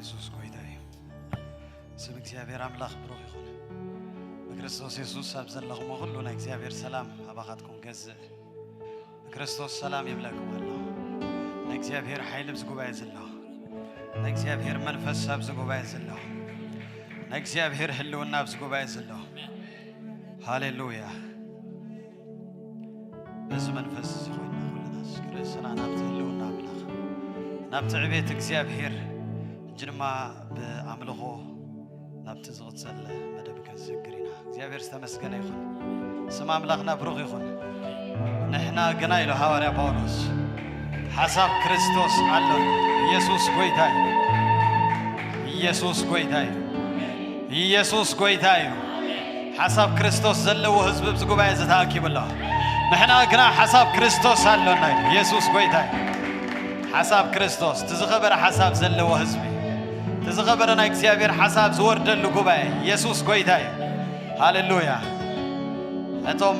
የሱስ ጎይታ እዩ። ስም እግዚኣብሔር ኣምላኽ ብሩኽ ይኹን። ብክርስቶስ የሱስ ኣብ ዘለኹሞ ኩሉ ናይ እግዚኣብሔር ሰላም ኣባኻትኩም ገዝእ። ብክርስቶስ ሰላም ይብለኩም ኣሎ። ናይ እግዚኣብሔር ሓይሊ ኣብዚ ጉባኤ ዘሎ፣ ናይ እግዚኣብሔር መንፈስ ኣብዚ ጉባኤ ዘሎ፣ ናይ እግዚኣብሔር ህልውና ኣብዚ ጉባኤ ዘሎ። ሃሌሉያ። በዚ መንፈስ እዚ ኮይና ኩልና እስኪ ርእስና ናብቲ ህልውና ኣምላኽ፣ ናብቲ ዕቤት እግዚኣብሔር፣ ሕጂ ድማ ብኣምልኾ ናብቲ ዝቕጸል መደብ ክንስግር ኢና። እግዚኣብሔር ዝተመስገነ ይኹን። ስም ኣምላኽና ብሩኽ ይኹን። ንሕና ግና ኢሉ ሃዋርያ ጳውሎስ ሓሳብ ክርስቶስ ኣሎን። ኢየሱስ ጎይታ እዩ። ኢየሱስ ጎይታ እዩ። ኢየሱስ ጎይታ እዩ። ሓሳብ ክርስቶስ ዘለዎ ህዝቢ ኣብዚ ጉባኤ እዚ ተኣኪቡ ኣሎ። ንሕና ግና ሓሳብ ክርስቶስ ኣሎና እዩ። ኢየሱስ ጎይታ እዩ። ሓሳብ ክርስቶስ፣ እቲ ዝኸበረ ሓሳብ ዘለዎ ህዝቢ፣ እቲ ዝኸበረ ናይ እግዚኣብሔር ሓሳብ ዝወርደሉ ጉባኤ። ኢየሱስ ጎይታ እዩ። ሃሌሉያ። ነቶም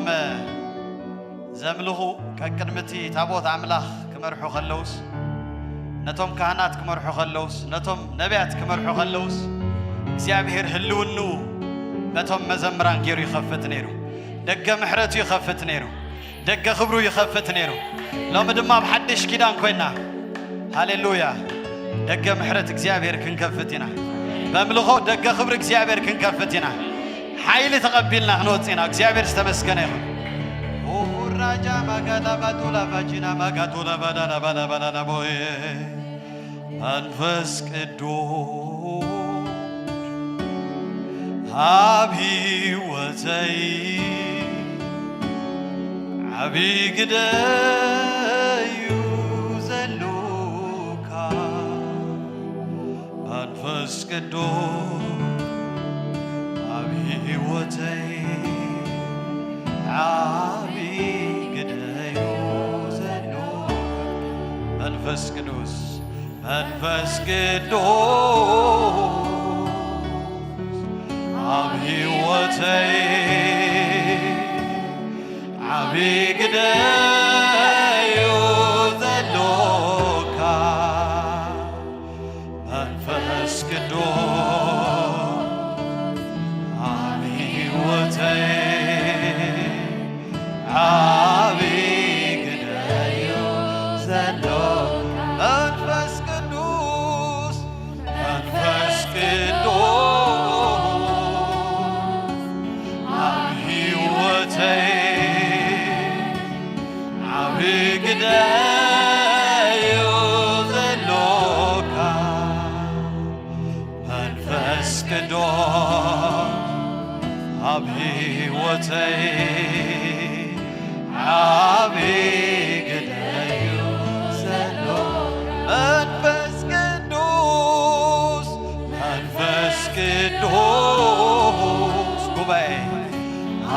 ዘምልኹ ቀቅድምቲ ታቦት ኣምላኽ ክመርሑ ከለውስ፣ ነቶም ካህናት ክመርሑ ከለውስ፣ ነቶም ነቢያት ክመርሑ ከለውስ፣ እግዚኣብሔር ህልውንኡ በቶም መዘምራን ገይሩ ይኸፍት ነይሩ። ደገ ምሕረቱ ይኸፍት ነይሩ። ደገ ክብሩ ይኸፍት ነይሩ። ሎሚ ድማ ኣብ ሓድሽ ኪዳን ኮይና፣ ሃሌሉያ፣ ደገ ምሕረት እግዚኣብሔር ክንከፍት ኢና። በምልኾ ደገ ክብሪ እግዚኣብሔር ክንከፍት ኢና። ሓይሊ ተቐቢልና ክንወጽእ ኢና። እግዚኣብሔር ዝተመስገነ ይኹን። ኡራጃ ማጋዳ ባቱላ ቫጂና ማጋቱላ ባዳላ ባላ ባላ ቦዬ መንፈስ ቅዱስ ኣብ ህይወተይ ዓቢ ግደ እዩ ዘሎካ። መንፈስ ቅዱስ ኣብ ህይወተይ ዓቢ ግደ እዩ ዘሎካ። መንፈስ ቅዱስ መንፈስ ቅዱስ ኣብ ህይወተይ ዓቢ ግደ እዩ ዘሎካ። መንፈስ ቅዱስ ኣብ ህይወተይ ዓቢ ግደ እዩ ዘሎ። መንፈስ ቅዱስ፣ መንፈስ ቅዱስ ኣብ ህይወተይ ዓቢ ግደ እዩ ዘሎካ። መንፈስ ቅዱስ ኣብ ህይወተይ ዓቢ ግደ እዩ ዘሎ። መንፈስ ቅዱስ፣ መንፈስ ቅዱስ፣ ጉባኤ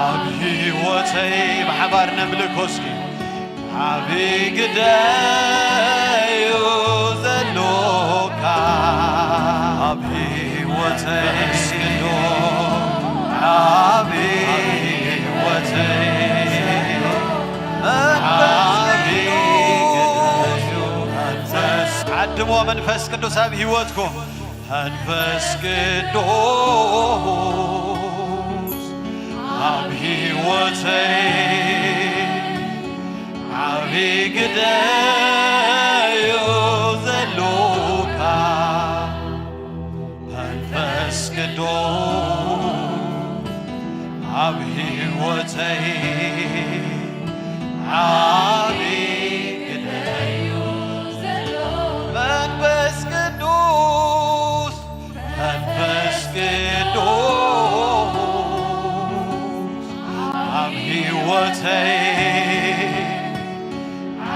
ኣብ ህይወተይ ብሓባር ነምልኮ እስኪ። ዓቢ ግደ እዩ ዘሎካ ኣብ ህይወተይ፣ ዓቢ ህይወተይ፣ ዓቢ ግደ እዩ። ዓድሞ መንፈስ ቅዱስ ኣብ ህይወትኩም። መንፈስ ቅዱስ ኣብ ህይወተይ ዓቢ ግደ እዩ ዘሎካ። መንፈስ ቅዱስ ኣብ ህይወተይ ዓቢ ግደ እዩ ዘሎ። መንፈስ ቅዱስ፣ መንፈስ ቅዱስ ኣብ ህይወተይ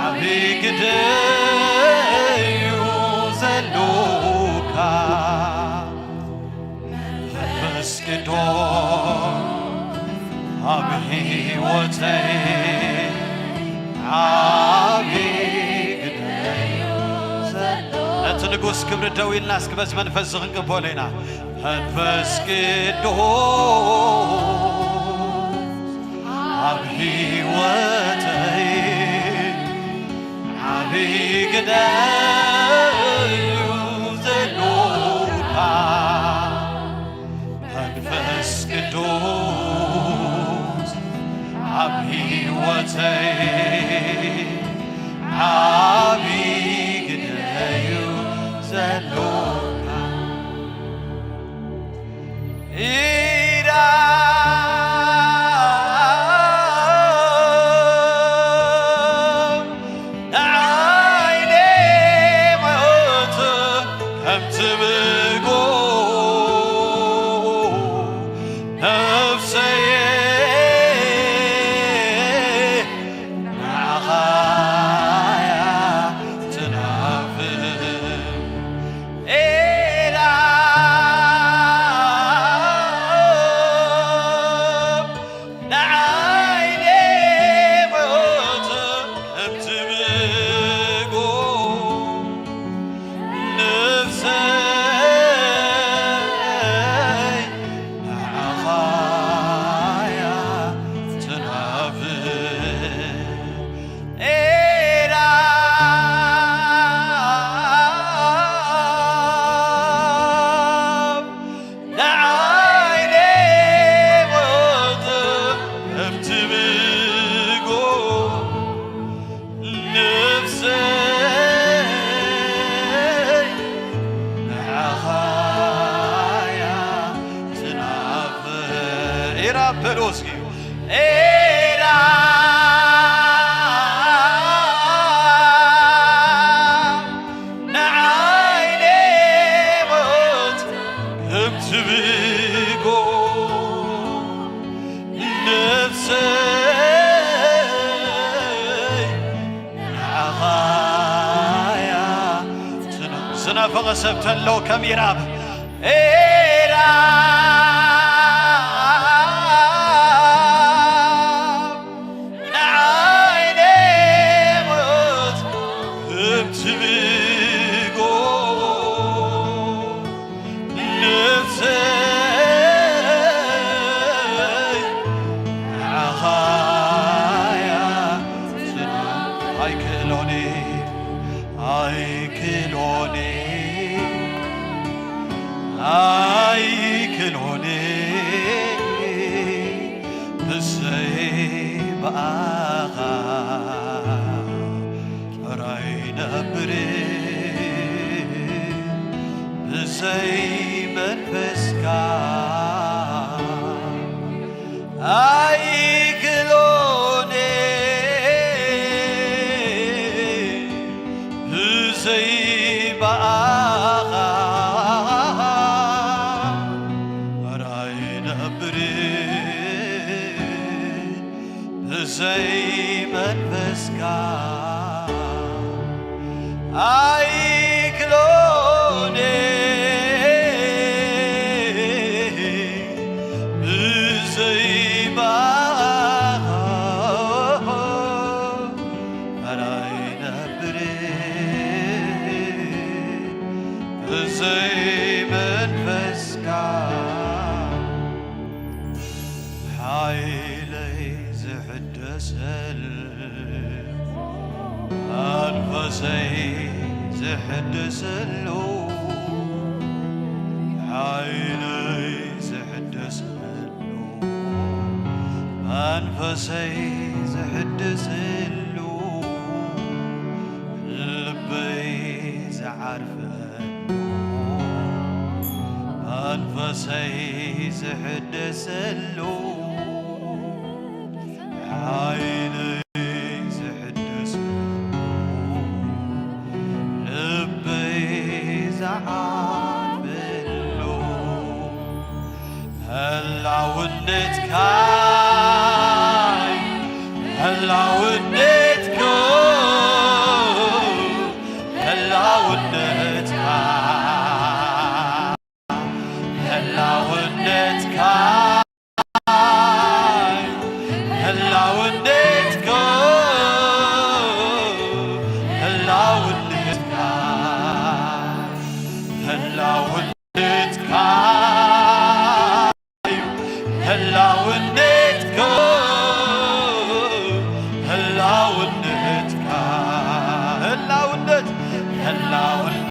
ዓቢ ግደ እዩ ዘሎካ። መንፈስ ቅዱስ ኣብ ህይወተይ ዓቢ ግደ እዩ ዘሎ። ነቲ ንጉስ ክብሪ ደው ኢልና እስኪ በዚ መንፈስ እዚ ክንቅበሎ ኢና። መንፈስ ቅዱስ ኣብ ህይወተይ ዓቢ ግደ እዩ ዘሎ። ዘሎካ ኢዳ ንዓይኒ ሞት ከም ትብጎ ነፍሰየ ንዓኻ እያ ትናፍቕ። ኤላ ንዓይኒ ሞት ከም ትብጎ ነፍሰይ ንዓኻ እያ ትናፍቕ። ኤላ ንዓይኒ ሞት ከም ትብጎ ነፍሰይ ንዓኻ እያ ትናፍቕ። ኤራ በሉ እስኪ። ኤራ ንዓይኒ ሞት ከም ትብጎ ነፍሰይ ንዓኻ እያ ትና-፣ ዝናፈቐ ሰብ ተሎ ከም ኢራብ፣ ኢራብ ንዓይኒ ሞት እትብጎ ነፍሰይ ንዓኻ እያ ትና-፣ ኣይክእሎን፣ ኣይክእሎን፣ ኣይክእሎን ብዘይ ብኣኻ ጥራይ ነብር ብዘይ መንፈስካ ኣይክሎን ብዘይ ብኣኻ ጥራይ ነብር ብዘይ መንፈስካ ኣይክሎን ብዘይ ብኣኻ ኣይነብር ብዘይ መንፈስካ ሓይለይ ዝሕደሰሉ መንፈሰይ ዝሕደሰሉ ሓይለይ ዝሕደሰሉ መንፈሰይ ዝሕደሰሉ ልበይ ዝዓርፈሉ መንፈሰይ ዝሕደሰሉ ሓይለይ ዝሕደሰሉ ልበይ ዝዓርፈሉ ህላውነትካ ህላውነትካ ህላውነትካ ህላውነትካ ህላውነትካ ህላውነትካ ህላውነትካ ህላውነትካ ህላውነትካ ህላውነት ህላውነት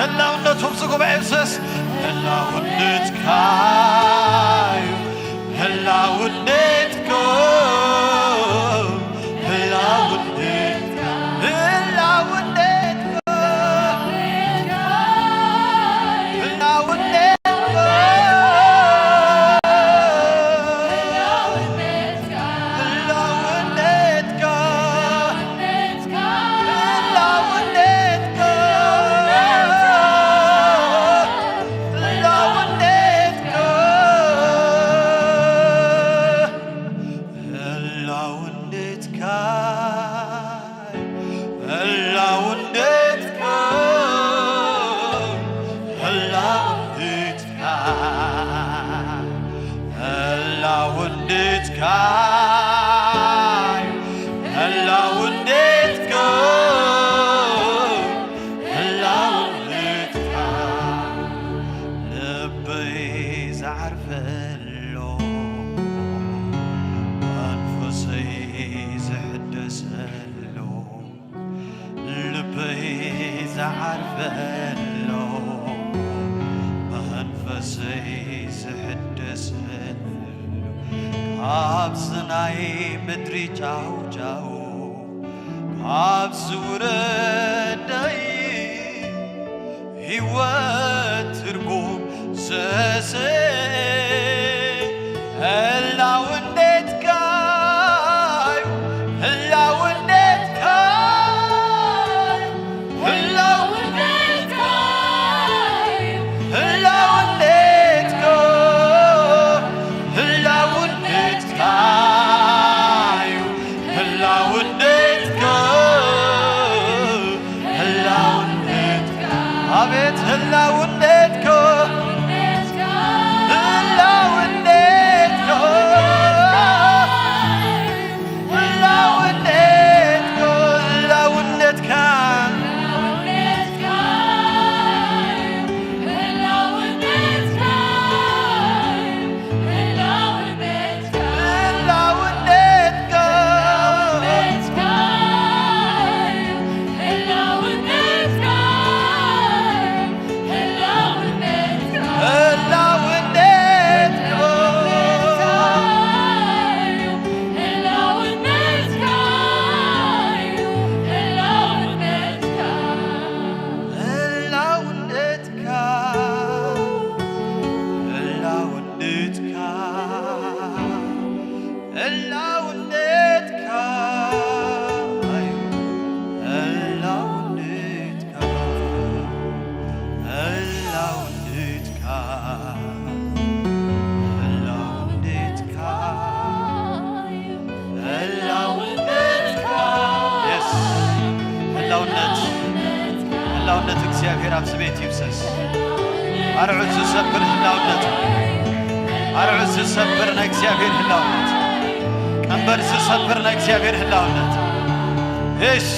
ህላውነቱ ምስቲ ጉባኤ ይፍሰስ። ህላውነትካ እዩ፣ ህላውነትካ፣ ህላውነትካ፣ ህላውነትካ፣ ህላውነትካ፣ ህላውነትካ፣ ህላውነትካ፣ ህላውነትካ፣ ህላውነትካ፣ ህላውነትካ፣ ህላውነትካ፣ ህላውነትካ፣ ህላውነትካ፣ ህላውነትካ፣ ልበይ ዝዓርፈሉ፣ መንፈሰይ ዝሕደሰሉ፣ ልበይ ዝዓርፈሉ፣ መንፈሰይ ዝሕደሰሉ፣ ካብዚ ናይ ምድሪ ጫውጫው፣ ካብዚ ውረደይ ህይወት ትርጉም ዘሰ ህላውነትካ እዩ፣ ህላውነትካ እዩ፣ ህላውነትካ እዩ፣ ህላውነትካ፣ ህላውነትካ እዩ፣ ህላውነትካ፣ ህላውነትካ፣ ኣቤት ህላውነትካ፣ ህላውነትካ፣ ህላውነትካ፣ ህላውነትካ፣ ህላውነትካ፣ ህላውነትካ፣ ህላውነትካ፣ ህላውነትካ፣ ህላውነትካ እዩ፣ ህላውነትካ፣ ህላውነትካ፣ ህላውነትካ፣ ህላውነትካ። የስ፣ ህላውነት፣ ህላውነት እግዚኣብሔር ኣብዚ ቤት ይፍሰስ። ኣርዑት ዝሰብር ህላውነት፣ ኣርዑት ዝሰብር ናይ እግዚኣብሔር ህላውነት፣ ቀንበር ዝሰብር ናይ እግዚኣብሔር ህላውነት። እሽ።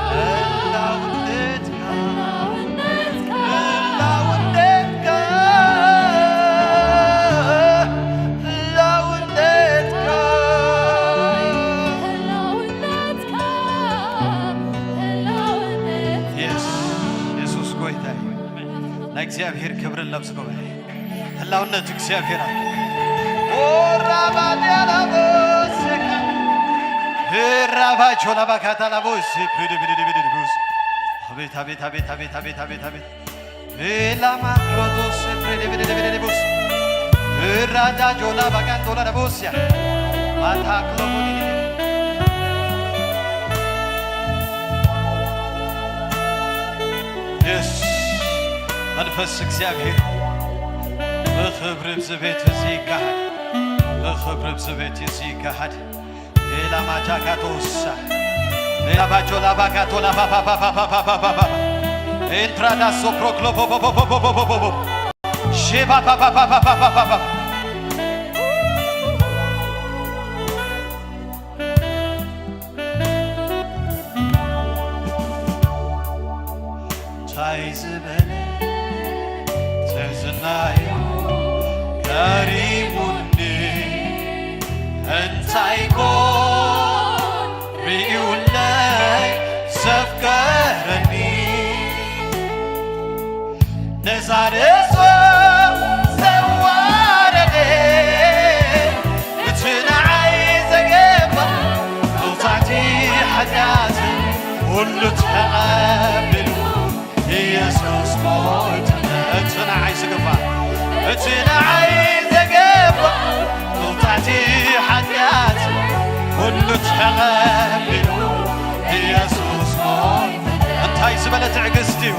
ህላውነትካ፣ ህላውነትካ፣ ህላውነትካ፣ ህላውነትካ። የስ፣ የሱስ ጎይታ እዩ። ናይ እግዚኣብሔር ክብሪ ለብስ ጉባኤ ህላውነት እግዚኣብሔር ኣሎ። ኦራባዲያላቦስ ራባቾ ላባካታላቦስ ፕሪዲብሪዲብሪዲቡስ። አቤት፣ አቤት፣ አቤት፣ አቤት፣ አቤት፣ አቤት፣ አቤት። ኤላማክሮቶስ ፕሪዲብሪዲብሪዲቡስ። ራዳጆ ላባጋንዶላ ዳቦስያ። ኣታ ክለቡ የስ መንፈስ እግዚኣብሔር ብኽብሪ ኣብዚ ቤት እዚ ይጋሃድ፣ ብኽብሪ ኣብዚ ቤት እዚ ይጋሃድ። ኤላማጃካቶሳ ኤላባጆ ላባጋቶ ላባባባባባባባ ኤንትራዳሶ ፕሮክሎቦቦቦቦቦቦቦቦቦ ሼባባባባባባባባ እንታይ ዝበለ ትሕዝናዩ ገሪሙኒ እንታይ ኮን ርእዩለይ ዘፍቀረኒ ነዛ ርእሱ ዘዋረደ እቲ ንዓይ ዘገባ መውጻእቲ ሓጢኣት ኩሉ ተቐቢሉ ኢየሱስ ሞይቱ እቲ ንዓይ ዘገባ እቲ ንዓይ ዘገባ መውጻእቲ ሓጢኣት ኩሉ ተቐቢሉ ኢየሱስ ሞይቱ እንታይ ዝበለ ትዕግስቲ እዩ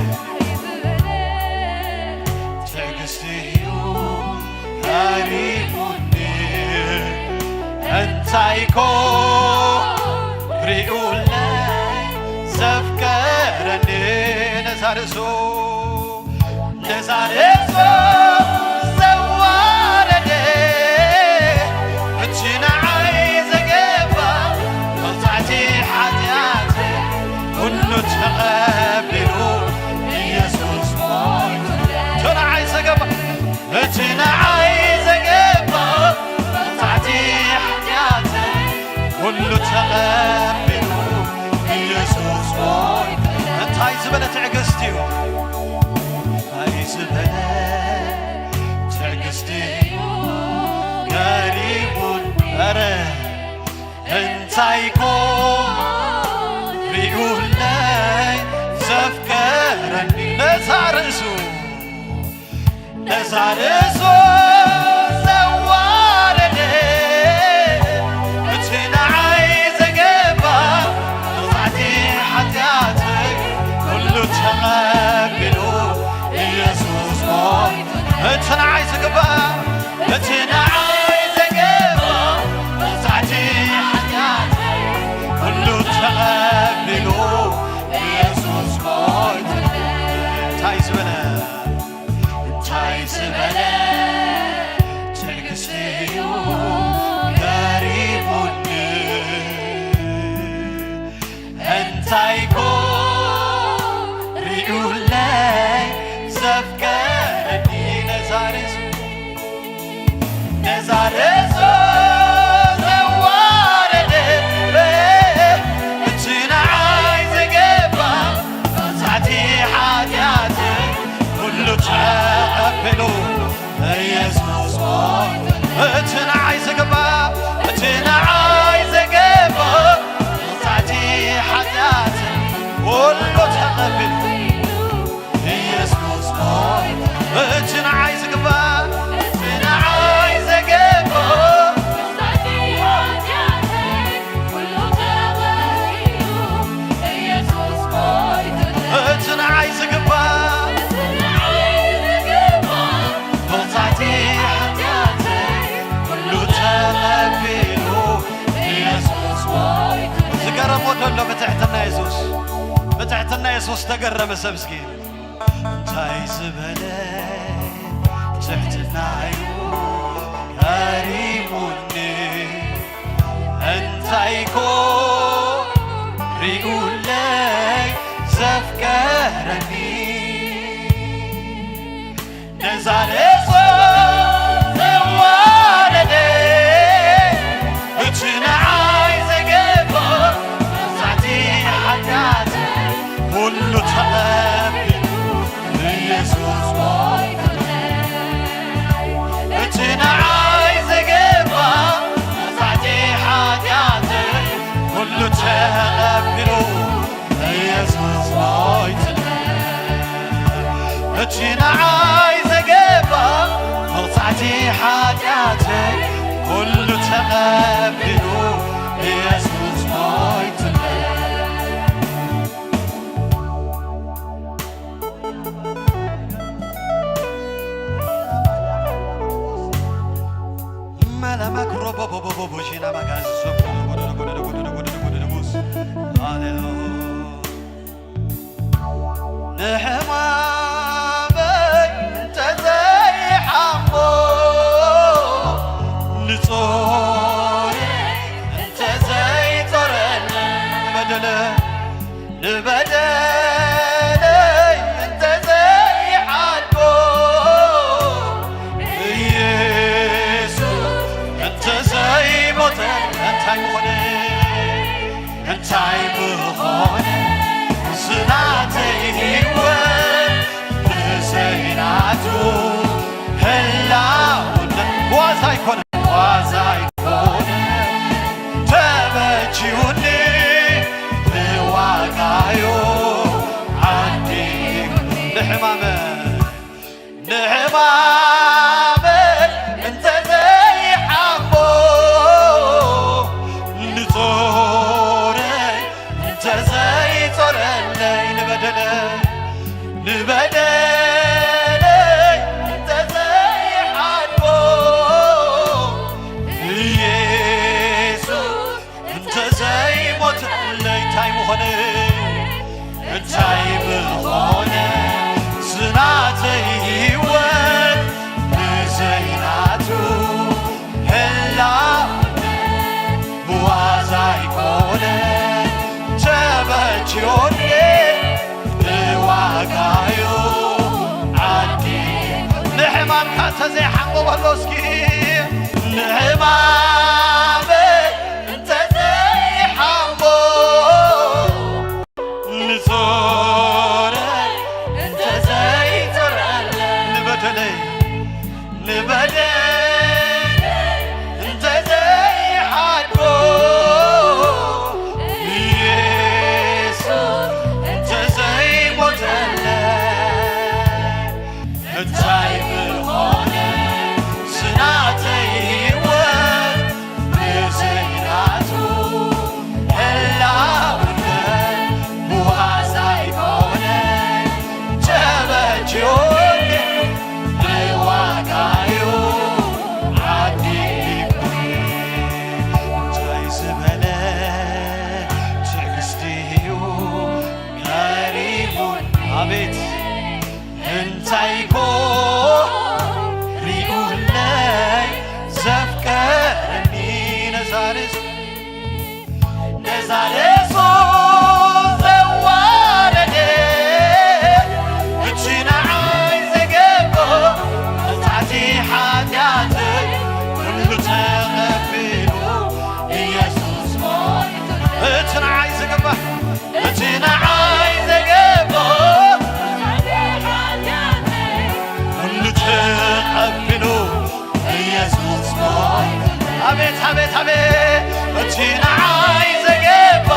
ትዕግስቲ እዩ ገሪሙኒ እንታይ ኮ ሪኡለይ ዘፍቀረኒ ነዛ ርእሱ ነዛ ርእሱ ዘዋረደ እቲ ንዓይ ዘገባ መውጻእቲ ሓጢኣት ኩሉ ተቐቢሉ ኢየሱስ ሞይቱ እቲ ንዓይ ዘገባ እቲ ንዓይ ዘገባ መውጻእቲ ሓጢኣት ኩሉ ተቐቢሉ ኢየሱስ ሞይቱ እንታይ ዝበለ ትዕግስቲ እዩ እንታይ ዝበለ ትዕግስቲ እዩ ገሪሙን ኧረ እንታይ ኮ ሪኡለይ ዘፍቀረኒ ነዛ ርእሱ ነዛ ርእሱ ዘዋረደ እቲ ንዓይ ዘገባ መውጻእቲ ሓጢኣተይ ኩሉ ተቐቢሉ ኢየሱስ ሞይቱ እቲ ንዓይ ዘገባ እቲ ንዓይ ዘገባ መውጻእቲ ሓጢኣተይ ኩሉ ተቐቢሉ ኢየሱስ ሞይቱ እንታይ ዝበለ እንታይ ዝበለ ትዕግስቲ እዩ ገሪሙኒ እንታይ ኮ ሪኡለይ ዘፍቀረኒ ነዛ ርእሱ ነዛ ርእሱ ዘዋረደ እቲ ንዓይ ዘገባ መውጻእቲ ሓጢኣት ኩሉ ተቐቢሉ ኢየሱስ ሞይቱ እቲ ንዓይ ዘገባ እቲ ንዓይ ዘገባ መውጻእቲ ሓጢኣት ኩሉ ተቐቢሉ ኢየሱስ ሞይቱ እቲ ንዓይ ዘገባ እቲ ንዓይ ዘገባ መውጻእቲ ሓጢኣት ኩሉ ተቐቢሉ ኢየሱስ ሞይቱ እቲ ንዓይ ዘገባ እቲ ንዓይ ዘገባ መውጻእቲ ሓጢኣተይ ኩሉ ተቐቢሉ ኢየሱስ ሞይቱ ዝገረሞ ዘሎ ብትሕትና የሱስ ብትሕትና የሱስ ተገረመ ሰብ እስኪ እንታይ ዝበለ ትሕትናዩ ገሪሙኒ እንታይ ኮ ሪኡለይ ዘፍቀረኒ ነዛ ርእሱ ዘዋረደ እቲ ንዓይ ዘገባ መውጻእቲ ሓጢኣት ኩሉ ተቐቢሉ ኢየሱስ ሞይቱ እቲ ንዓይ ዘገባ መውጻእቲ ሓጢኣት ኩሉ ተቐቢሉ ኢየሱስ ሞይቱ እቲ ንዓይ ዘገባ መውጻእቲ ሓጢኣት ኩሉ ተቐቢሉ ሃሌሉያ። ንሕማመይ እንተዘይሓሞ፣ ንጾረይ እንተዘይጾረኒ፣ ንበደለ ንበደለይ እንተዘይሓድጎ፣ ኢየሱስ እንተዘይሞተ፣ እንታይ ምኾነ? እንታይ ምኾነ? ስናተይ ህይወት ብዘይናቱ ህላውነት ዋዛ ኣይኮነ፣ ዋዛ ኣይኮነ። ተበጅዩኒ ብዋጋዮ ዓዲጉኒ። ንሕማመ ንሕማመይ እንተዘይሓሞ፣ ንጾረይ እንተዘይጾረለይ፣ ንበደለይ ንበደለይ እንተዘይሓድጎ፣ ኢየሱስ እንተዘይሞተለይ እንታይ ምኾነ? እንታይ ምኾነ? ስናተይ ህይወት ብዘይናቱ ህላውነት ብዋዛ ኣይኮነ። ተበጅዮኒ ብዋጋዮ ዓዲ። ንሕማምካ እንተዘይሓሞ በሎ እስኪ። ንሕማመይ እንተዘይሓሞ፣ ንጾረይ እንተዘይጾረለይ፣ ንበደለይ ንበደለይ እንተዘይሓድጎ፣ ኢየሱስ እንተዘይሞተለይ፣ እንታይ ምኾነ? ስናተይ ህይወት ብዘይናቱ ህላውነት ብዋዛ ኣይኮነ። ተበጅዮኒ ብዋጋዩ ዓዲጉኒ። እንታይ ዝበለ ትዕግስቲ እዩ ቀሪቡኒ። ኣቤት እንታይ ኮን ሪኡለይ ዘፍቀረኒ ነዛ ርእሱ፣ ነዛ ርእሱ ዘዋረደ፣ እቲ ንዓይ ዘገቦ መጻዕቲ ሓጢኣተይ ኩሉ ተቐቢሉ ኢየሱስ ሞይቱ። እቲ ንዓይ ዘገባ እቲ ንዓይ ዘገቦ ኩሉ ተቐቢሉ ኢየሱስ ሞይ። ኣቤት፣ ኣቤት፣ ኣቤት። እቲ ንዓይ ዘገቦ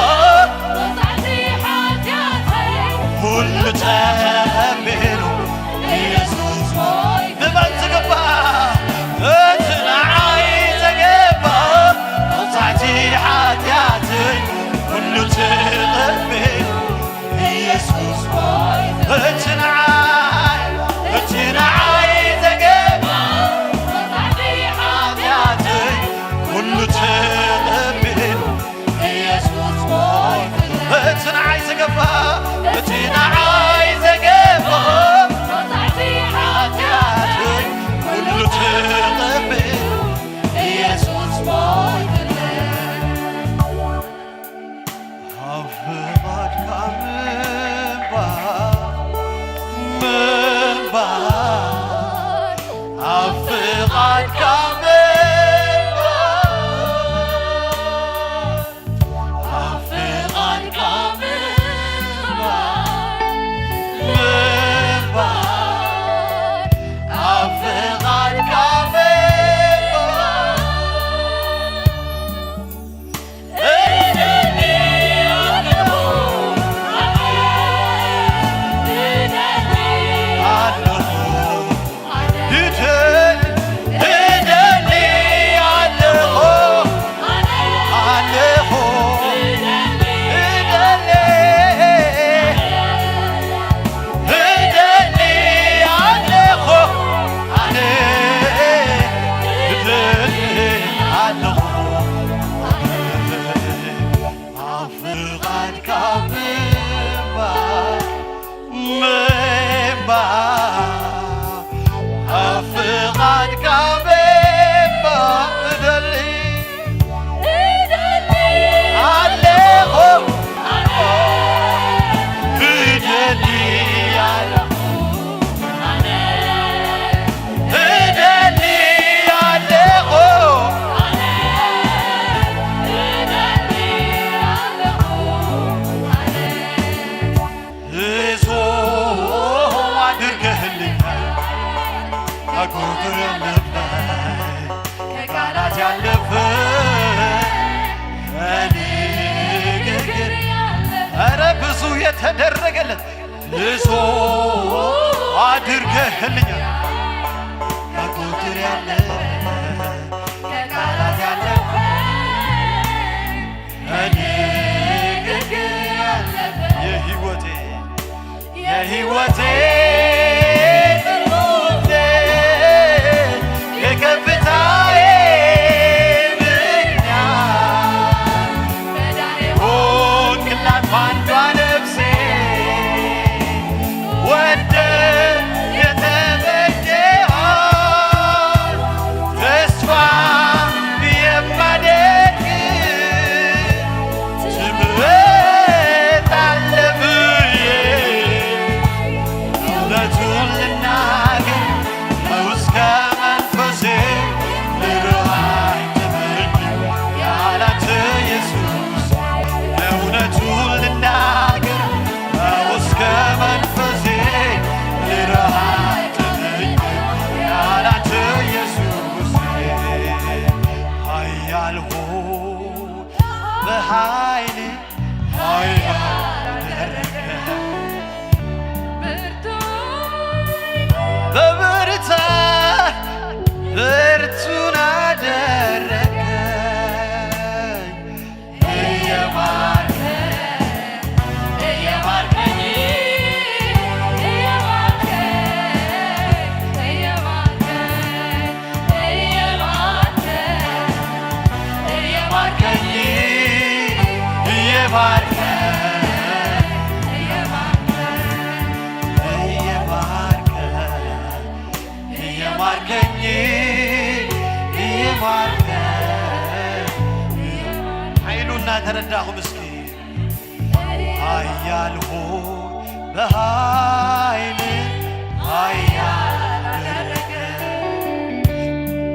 ኩሉ ተቐቢሉ ኢየሱስ ሞይ። ንመን ዝግባእ? እቲ ንዓይ ዘገባ መቕጻዕቲ ሓጢኣተይ ኩሉ ተቐቢሉ ኢየሱስ ሞይ። እቲ ንዓይ፣ እቲ ንዓይ ዘገባ መቕጻዕቲ ሓጢኣተይ ኩሉ ተቐቢሉ ኣብ ፍቓድካ ቤባ እደሊ፣ እደሊ ኣለኹ፣ እደሊ ኣለኹ፣ እደሊ ኣለኹ። እዞ አድርገህልኛል፣ ከቁጥር ያለፈ፣ ከቃላት ያለፈ ንግግር። ኧረ ብዙ የተደረገለት ብዙ አድርገህልኛል፣ ከቁጥር ያለፈ፣ ከቃላት ያለፈ ንግግር ያለፈ የህይወቴ የህይወቴ ትርጉም የከፍታዬ ምክንያት መዳኔ ሆንክላት አንዷ ነፍሴ ወደ የተበጀሃት ተስፋ የማደርግ ትመጣለህ ብዬ እውነቱን ልናገር ነው እስከ መንፈሴ ልርሃኝ ትመኝ ያላንተ ኢየሱስ እውነቱን ልናገር ነው እስከ መንፈሴ ልርሃኝ ትመኝ ያላንተ ኢየሱስ ኃያል ሆይ በኃይል ኃያል አደረገ በብርታት ብርቱን አደረገ እየባርከ እየባርከኝ እየባርከኝ እየባርከኝ እየባርከኝ እየባርከኝ እየባርከኝ እየባርከኝ እየባርከኝ እየባርከኝ ኃይሉና ተረዳኹም እስኪ ኃያል ሆይ በኃይል ኃያል አደረገ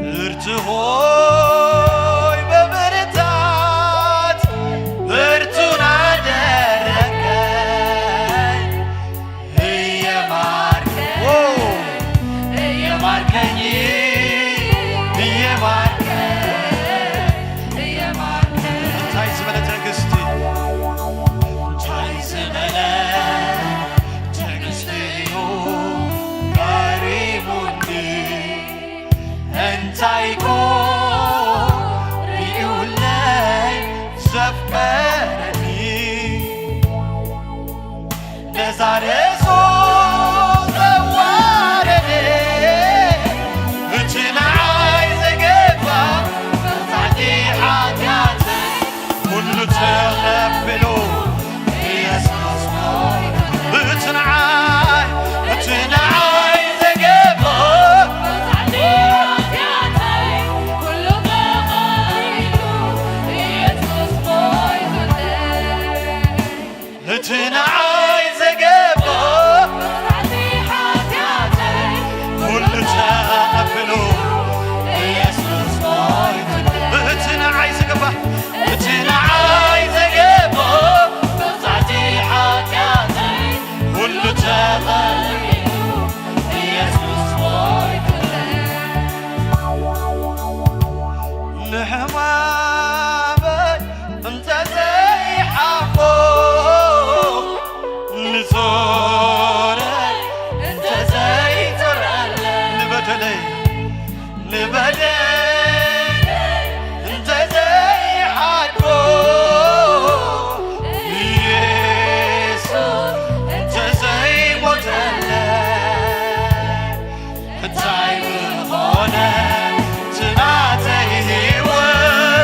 ብርቱ ሆይ በብርታት ብርቱን አደረገ እየባርከ እየባርከኝ እየባርከ እንታይ ዝበለ ትዕግስቲ እንታይ ዝበለ ትዕግስቲ እዩ ቀሪቡኒ እንታይ ኮ ርእዩለይ ዘፍቀረኒ ነዛ ርእሱ ዘዋረደ እቲ ንዓይ ዘገባ መቕጻዕቲ ሓጢኣተይ ኩሉ ተቐቢሉ ኢየሱስ ሞይቱ እቲ ንዓይ እቲ ንዓይ ዘገባ መቕጻዕቲ ሓጢኣተይ ኩሉ ተቐቢሉ ኢየሱስ ሞይቱለይ እቲ ንዓይ ዘገባ ኩሉ ተቐብሎ ኢየሱስ ሞይቱ እቲ ንዓይ ዘገባ እቲ ንዓይ ዘገባ መቕጻዕቲ ሓጢኣተይ ኩሉ ተቐቢሉ ኢየሱስ ሞይቱ ንሕማመይ እንተ ዘይሓሞ ንጾረይ እንተ ዘይጾረለይ ንበደለይ ንበደለይ እንተ ዘይሓድጎ ኢየሱስ እንተ ዘይሞተለይ እንታይ ምኾነ ትናተይ ህይወት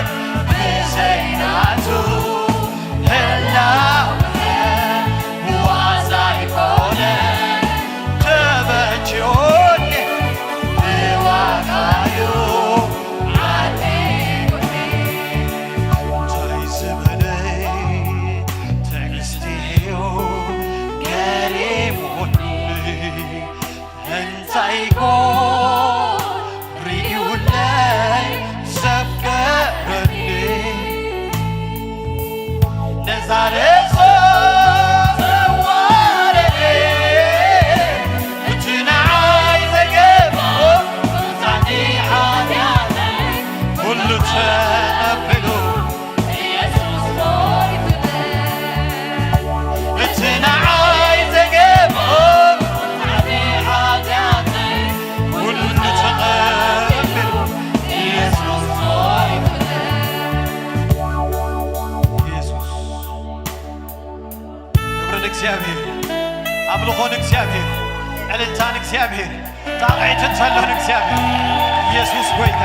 ተቐቢሉ ኢየሱስ ሞይቱለይ። እቲ ንዓይ ዘገበኦ ዓቢ ሓጢኣተይ ኩሉ ተቐቢሉ ኢየሱስ ሞይቱለይ። ኢየሱስ። ክብሪ ንእግዚኣብሔር፣ ኣምልኾ ንእግዚኣብሔር፣ ዕልልታ ንእግዚኣብሔር፣ ጣቕዒት እንተሎ ንእግዚኣብሔር። ኢየሱስ ጐይታ።